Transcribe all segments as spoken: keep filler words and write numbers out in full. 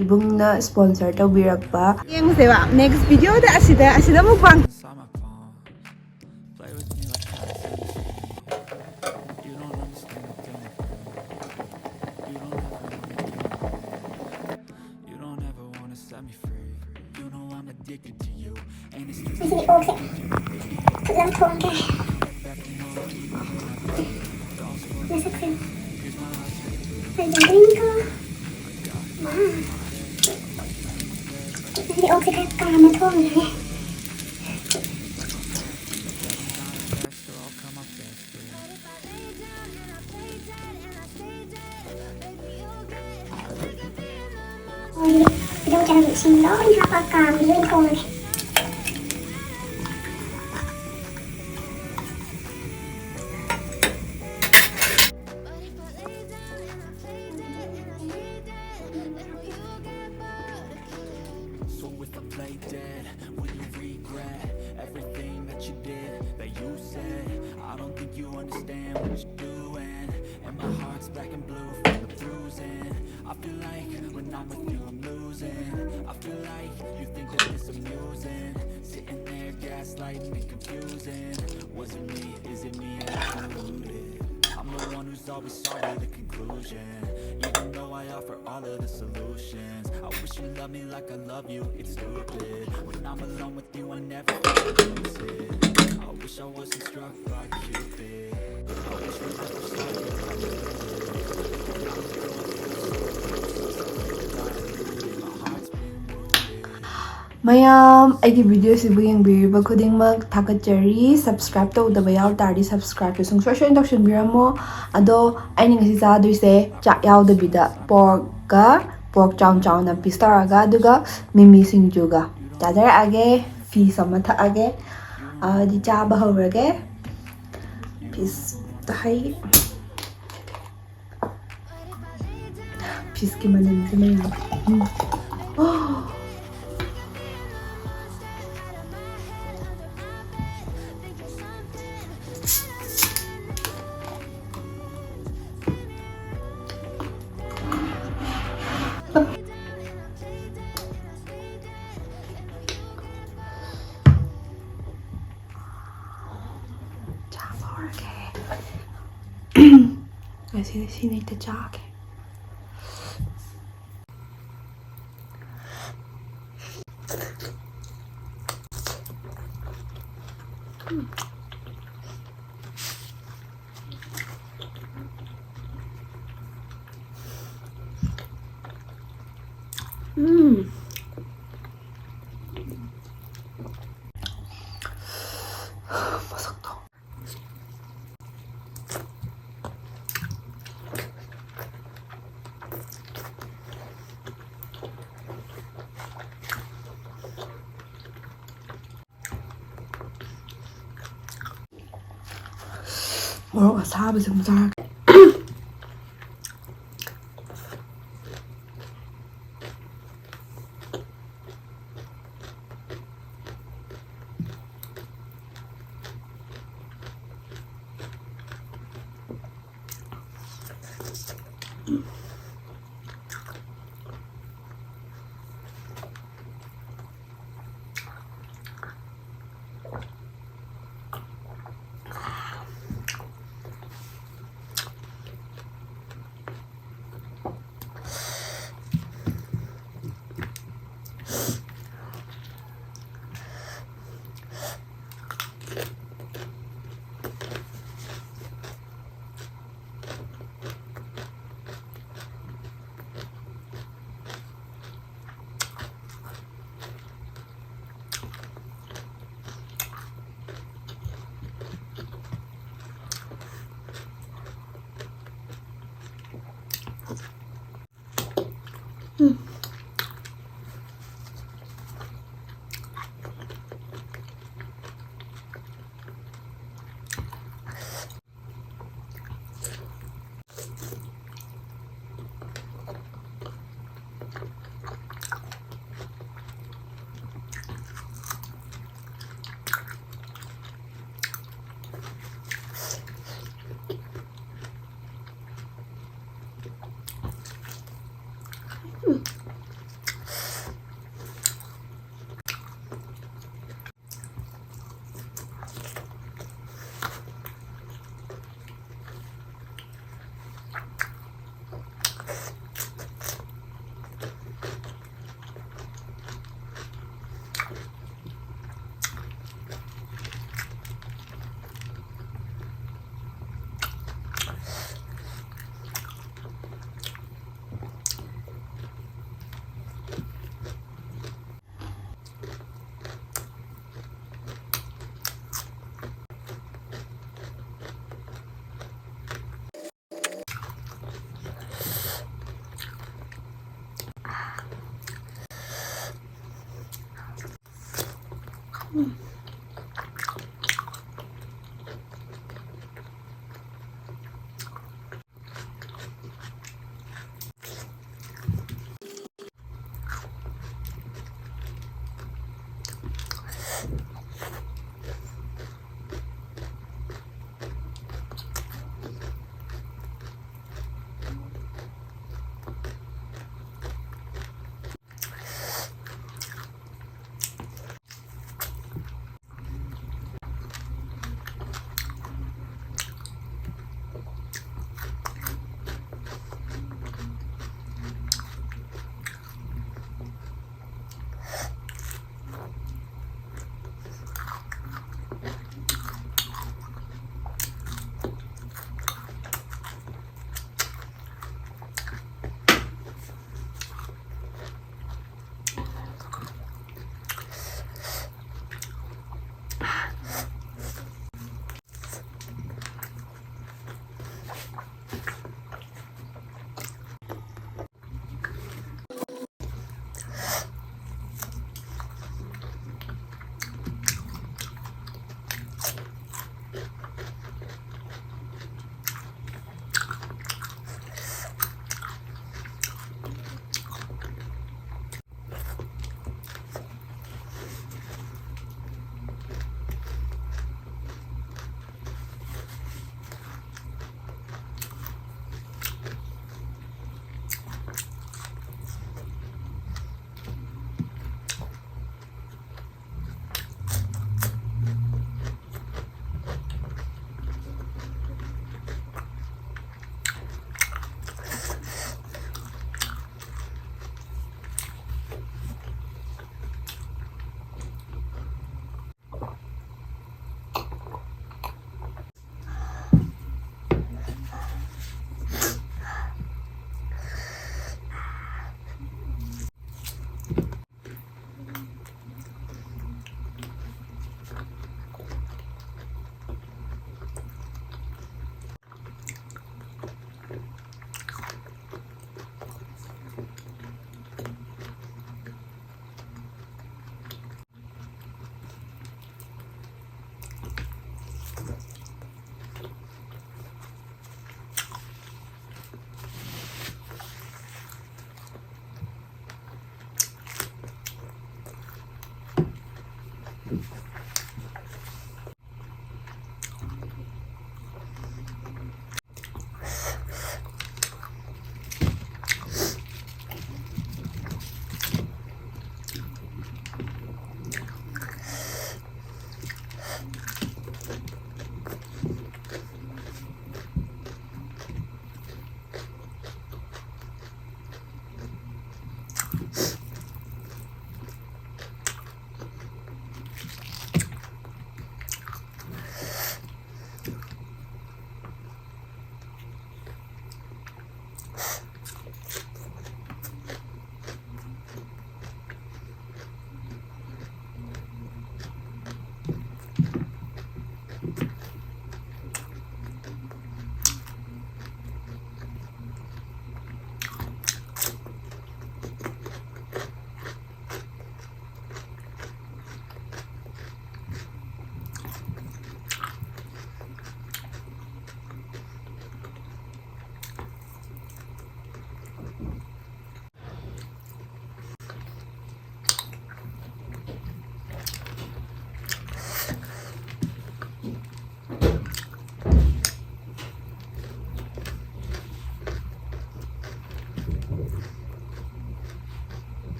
ꯏꯕꯨꯡꯅ sponsor ꯇꯧꯕꯤꯔꯛꯄ꯫ ꯌꯦꯡꯉꯨꯁꯦꯕ next videoꯗ, ꯑꯁꯤꯗ, ꯑꯁꯤꯗ mukbang꯫ ꯉꯁꯤꯗꯤ ꯑꯣꯛꯁꯦ ꯐꯨꯠꯂꯒ ꯊꯣꯡꯒꯦ꯫ ꯃꯁꯛꯁꯦ ꯐꯖꯗꯣꯏꯅꯤꯀꯣ꯫ ꯋꯥ꯫ ꯉꯁꯤꯗꯤ ꯑꯣꯛꯁꯦ ꯈꯔ ꯀꯥꯝꯅ ꯊꯣꯡꯉꯒꯦ꯫ ꯇꯤꯜꯍꯧ ꯆꯅꯝ ꯏꯁꯤꯡ ꯂꯣꯏ ꯍꯥꯞꯄ ꯀꯥꯝꯃꯒ ꯊꯣꯡꯉꯒꯦ꯫ So if I play dead, will you regret everything that you did, that you said? I don't think you understand what you're doing. And my heart's black and blue from the bruising. I feel like when I'm with you, I'm losing. I feel like you think that it's amusing. Sitting there gaslighting and confusing. Was it me? Is it me? And I'm deluded. I'm the one who's always sorry, the conclusion. Even though I offer all of the solutions, I wish you loved me like I love you. It's stupid. When I'm alone with you, I never feel lucid. I wish I wasn't struck by Cupid. I wish we never started. ꯃꯌꯥꯝ, ꯑꯩꯒꯤ videoꯁꯤꯕꯨ ꯌꯦꯡꯕꯤꯔꯤꯕ ꯈꯨꯗꯤꯡꯃꯛ ꯊꯥꯒꯠꯆꯔꯤ꯫ Subscribe ꯇꯧꯗꯕ ꯌꯥꯎ ꯇꯥꯔꯗꯤ subscribeꯁꯨ ꯁꯨꯡꯁꯣꯏ ꯁꯣꯏꯗꯅ ꯇꯧꯁꯤꯟꯕꯤꯔꯝꯃꯣ꯫ ꯑꯗꯣ ꯑꯩꯅ ꯉꯁꯤ ꯆꯥꯗꯣꯏꯁꯦ ꯆꯥꯛ ꯌꯥꯎꯗꯕꯤꯗ porkꯀ, pork ꯆꯥꯎ ꯆꯥꯎꯅ piece ꯇꯧꯔꯒ, ꯑꯗꯨꯒ ꯃꯤꯃꯤ ꯁꯤꯡꯖꯨꯒ ꯆꯥꯖꯔꯛꯑꯒꯦ꯫ ꯐꯤꯁ ꯑꯃ ꯊꯛꯑꯒꯦ꯫ ꯑꯗꯨꯗꯤ ꯆꯥꯕ ꯍꯧꯔꯒꯦ꯫ ꯐꯤꯁꯇ ꯍꯩ꯫ ꯐꯤꯁꯀꯤ ꯃꯅꯝꯁꯦ ꯃꯌꯥꯝ꯫ ꯎꯝ꯫ ꯑꯣ꯫ ꯁꯤꯅ ꯍꯦꯛꯇ ꯆꯥꯒꯦ꯫ ꯎꯝ꯫ ꯃꯁꯛꯇꯣ꯫ ꯃꯣꯔꯣꯛ ꯑꯁꯥꯕꯁꯦ ꯑꯃꯨꯛ ꯆꯥꯔꯒꯦ꯫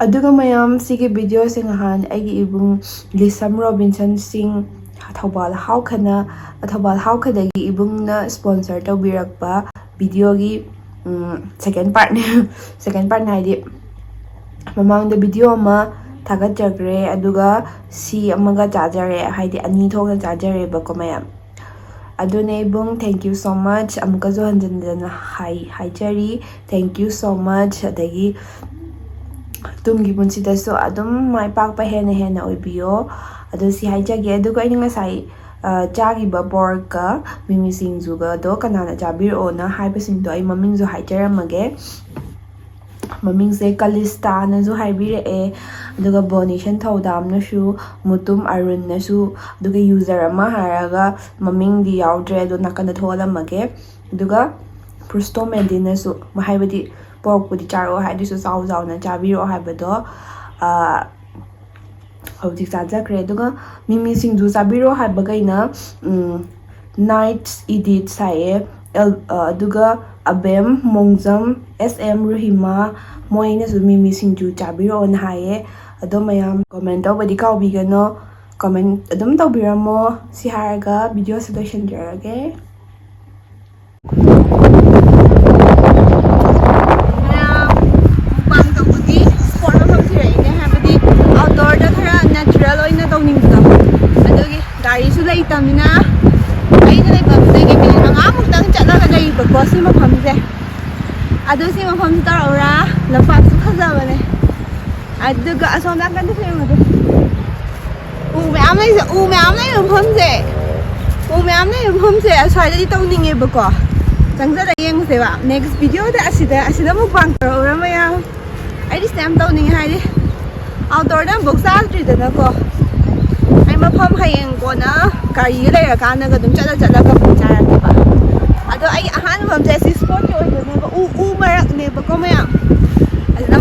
ꯑꯗꯨꯒ ꯃꯌꯥꯝ, ꯁꯤꯒꯤ ꯚꯤꯗꯤꯑꯣꯁꯦ ꯉꯍꯥꯟ ꯑꯩꯒꯤ ꯏꯕꯨꯡ ꯂꯤꯁꯝ ꯔꯣꯕꯤꯟꯁꯟ ꯁꯤꯡ, ꯊꯧꯕꯥꯜ ꯍꯥꯎꯈꯅ, ꯊꯧꯕꯥꯜ ꯍꯥꯎꯈꯗꯒꯤ ꯏꯕꯨꯡꯅ ꯁ꯭ꯄꯣꯟꯁꯔ ꯇꯧꯕꯤꯔꯛꯄ ꯚꯤꯗꯤꯑꯣꯒꯤ ꯁꯦꯀꯦꯟ ꯄꯥꯔꯠꯅꯦ꯫ ꯁꯦꯀꯦꯟ ꯄꯥꯔꯠꯅꯦ ꯍꯥꯏꯗꯤ, ꯃꯃꯥꯡꯗ ꯚꯤꯗꯤꯑꯣ ꯑꯃ ꯊꯥꯒꯠꯆꯈ꯭ꯔꯦ, ꯑꯗꯨꯒ ꯁꯤ ꯑꯃꯒ ꯆꯥꯖꯔꯦ, ꯍꯥꯏꯗꯤ ꯑꯅꯤ ꯊꯣꯛꯅ ꯆꯥꯖꯔꯦꯕꯀꯣ ꯃꯌꯥꯝ꯫ ꯑꯗꯨꯅꯦ ꯏꯕꯨꯡ, thank you so much ꯑꯃꯨꯛꯀꯁꯨ ꯍꯟꯖꯤꯟ ꯍꯟꯖꯤꯟꯅ ꯍꯥꯏ ꯍꯥꯏꯖꯔꯤ꯫ Thank you so much꯫ ꯑꯗꯒꯤ ꯇꯨꯡꯒꯤ ꯄꯨꯟꯁꯤꯗꯁꯨ ꯑꯗꯨꯝ ꯃꯥꯏ ꯄꯥꯛꯄ ꯍꯦꯟꯅ ꯍꯦꯟꯅ ꯑꯣꯏꯕꯤꯌꯣ꯫ ꯑꯗꯨ ꯁꯤ ꯍꯥꯏꯖꯒꯦ꯫ ꯑꯗꯨꯒ ꯑꯩꯅ ꯉꯁꯥꯏ, ꯑ, ꯆꯥꯈꯤꯕ ꯄꯣꯔꯛꯀ ꯃꯤꯃꯤ ꯁꯤꯡꯖꯨꯒꯗꯣ ꯀꯅꯥꯅ ꯆꯥꯕꯤꯔꯛꯑꯣꯅ ꯍꯥꯏꯕꯁꯤꯡꯗꯣ ꯑꯩ ꯃꯃꯤꯡꯁꯨ ꯍꯥꯏꯖꯔꯝꯃꯒꯦ꯫ ꯃꯃꯤꯡꯁꯦ ꯀꯂꯤꯁꯇꯥꯅꯁꯨ ꯍꯥꯏꯕꯤꯔꯛꯑꯦ, ꯑꯗꯨꯒ ꯕꯣꯅꯤꯁꯟ ꯊꯧꯗꯥꯝꯅꯁꯨ, ꯃꯨꯇꯨꯝ ꯑꯔꯨꯟꯅꯁꯨ, ꯑꯗꯨꯒ ꯌꯨꯖꯔ ꯑꯃ ꯍꯥꯏꯔꯒ ꯃꯃꯤꯡꯗꯤ ꯌꯥꯎꯗ꯭ꯔꯦ, ꯑꯗꯣ ꯅꯥꯀꯟꯗ ꯊꯣꯛꯍꯜꯂꯝꯃꯒꯦ꯫ ꯑꯗꯨꯒ ꯄ꯭ꯔꯨꯁꯇꯣ ꯃꯦꯟꯗꯤꯅꯁꯨ, ꯍꯥꯏꯕꯗꯤ ꯄꯣꯔꯛꯄꯨꯗꯤ ꯆꯥꯔꯛꯑꯣ ꯍꯥꯏ, ꯑꯗꯨꯁꯨ ꯆꯥꯎ ꯆꯥꯎꯅ ꯆꯥꯕꯤꯔꯛꯑꯣ ꯍꯥꯏꯕꯗꯣ, ꯑ, ꯍꯧꯖꯤꯛ ꯆꯥꯖꯈ꯭ꯔꯦ꯫ ꯑꯗꯨꯒ ꯃꯤꯃꯤ ꯁꯤꯡꯖꯨ ꯆꯥꯕꯤꯔꯛꯑꯣ ꯍꯥꯏꯕꯈꯩꯅ, ꯎꯝ, ꯅꯥꯏꯠꯁ ꯏꯗꯤꯠꯁ ꯍꯥꯏꯌꯦ, ꯑꯦꯜ-, ꯑ, ꯑꯗꯨꯒ ꯑꯕꯦꯝ, ꯃꯣꯡꯖꯝ, ꯑꯦꯁ ꯑꯦꯝ, ꯔꯨꯍꯤꯃꯥ, ꯃꯣꯏꯅꯁꯨ ꯃꯤꯃꯤ ꯁꯤꯡꯖꯨ ꯆꯥꯕꯤꯔꯛꯑꯣꯅ ꯍꯥꯏꯌꯦ꯫ ꯑꯗꯣ ꯃꯌꯥꯝ ꯀꯣꯃꯦꯟ ꯇꯧꯕꯗꯤ ꯀꯥꯎꯕꯤꯒꯅꯣ, ꯀꯣꯃꯦꯟ ꯑꯗꯨꯝ ꯇꯧꯕꯤꯔꯝꯃꯣ꯫ ꯁꯤ ꯍꯥꯏꯔꯒ ꯚꯤꯗꯤꯑꯣꯁꯦ ꯂꯣꯏꯁꯤꯟꯖꯔꯒꯦ꯫ ꯃꯌꯥꯝ ꯃꯨꯛꯕꯥꯡ ꯇꯧꯕꯒꯤ ꯁ꯭ꯄꯣꯠ ꯃꯐꯝ ꯊꯤꯔꯛꯏꯅꯦ, ꯍꯥꯏꯕꯗꯤ ꯑꯥꯎꯠꯗꯣꯔꯗ ꯈꯔ ꯅꯦꯆꯔꯦꯜ ꯑꯣꯏꯅ ꯇꯧꯅꯤꯡꯕꯗꯣ꯫ ꯑꯗꯨꯒꯤ ꯒꯥꯔꯤꯁꯨ ꯂꯩꯇꯕꯅꯤꯅ ꯑꯩꯅ ꯂꯩꯐꯝꯗꯒꯤ ꯃꯤꯅꯤꯠ ꯃꯉꯥꯃꯨꯛꯇꯪ ꯆꯠꯂꯒ ꯂꯩꯕꯀꯣ ꯁꯤ ꯃꯐꯝꯁꯦ꯫ ꯑꯗꯨ ꯁꯤ ꯃꯐꯝꯁꯦ ꯇꯧꯔꯛꯎꯔꯥ? ꯂꯝꯄꯥꯛꯁꯨ ꯐꯖꯕꯅꯦ꯫ ꯑꯗꯨꯒ ꯑꯁꯣꯝ ꯅꯥꯀꯟꯗꯁꯨ ꯌꯦꯡꯉꯨꯗꯣ꯫ ꯎ ꯃꯌꯥꯝ ꯂꯩꯁꯦ, ꯎ ꯃꯌꯥꯝ ꯂꯩꯕ ꯃꯐꯝꯁꯦ, ꯎ ꯃꯌꯥꯝ ꯂꯩꯕ ꯃꯐꯝꯁꯦ ꯑꯁ꯭ꯋꯥꯏꯗꯗꯤ ꯇꯧꯅꯤꯡꯉꯦꯕꯀꯣ꯫ ꯆꯪꯁꯤꯜꯂ ꯌꯦꯡꯉꯨꯁꯦꯕ꯫ ꯅꯦꯛꯁ ꯚꯤꯗꯤꯑꯣꯗ ꯑꯁꯤꯗ, ꯑꯁꯤꯗ ꯃꯨꯛꯕꯥꯡ ꯇꯧꯔꯛꯎꯔꯥ ꯃꯌꯥꯝ? ꯑꯩꯗꯤ ꯁꯤꯗ ꯌꯥꯝ ꯇꯧꯅꯤꯡꯉꯦ, ꯍꯥꯏꯗꯤ ꯑꯥꯎꯠꯗꯣꯔꯗ ꯑꯃꯨꯛ ꯆꯥꯗ꯭ꯔꯤꯗꯅꯀꯣ꯫ ꯑꯩ ꯃꯐꯝ ꯍꯌꯦꯡ ꯀꯣꯟꯅ ꯒꯥꯔꯤꯒ ꯂꯩꯔꯀꯥꯟꯗꯒ ꯑꯗꯨꯝ ꯆꯠꯂ ꯆꯠꯂꯒ ꯑꯃꯨꯛ ꯆꯥꯔꯛꯀꯦꯕ꯫ ꯑꯗꯣ ꯑꯩ ꯑꯍꯥꯟꯕ ꯃꯐꯝꯁꯦ ꯑꯁꯤ ꯁ꯭ꯄꯣꯠꯀꯤ ꯑꯣꯏꯗꯣꯏꯅꯦꯕ꯫ ꯎ, ꯎ ꯃꯔꯛꯅꯦꯕꯀꯣ ꯃꯌꯥꯝ꯫ ꯑꯗꯨꯅ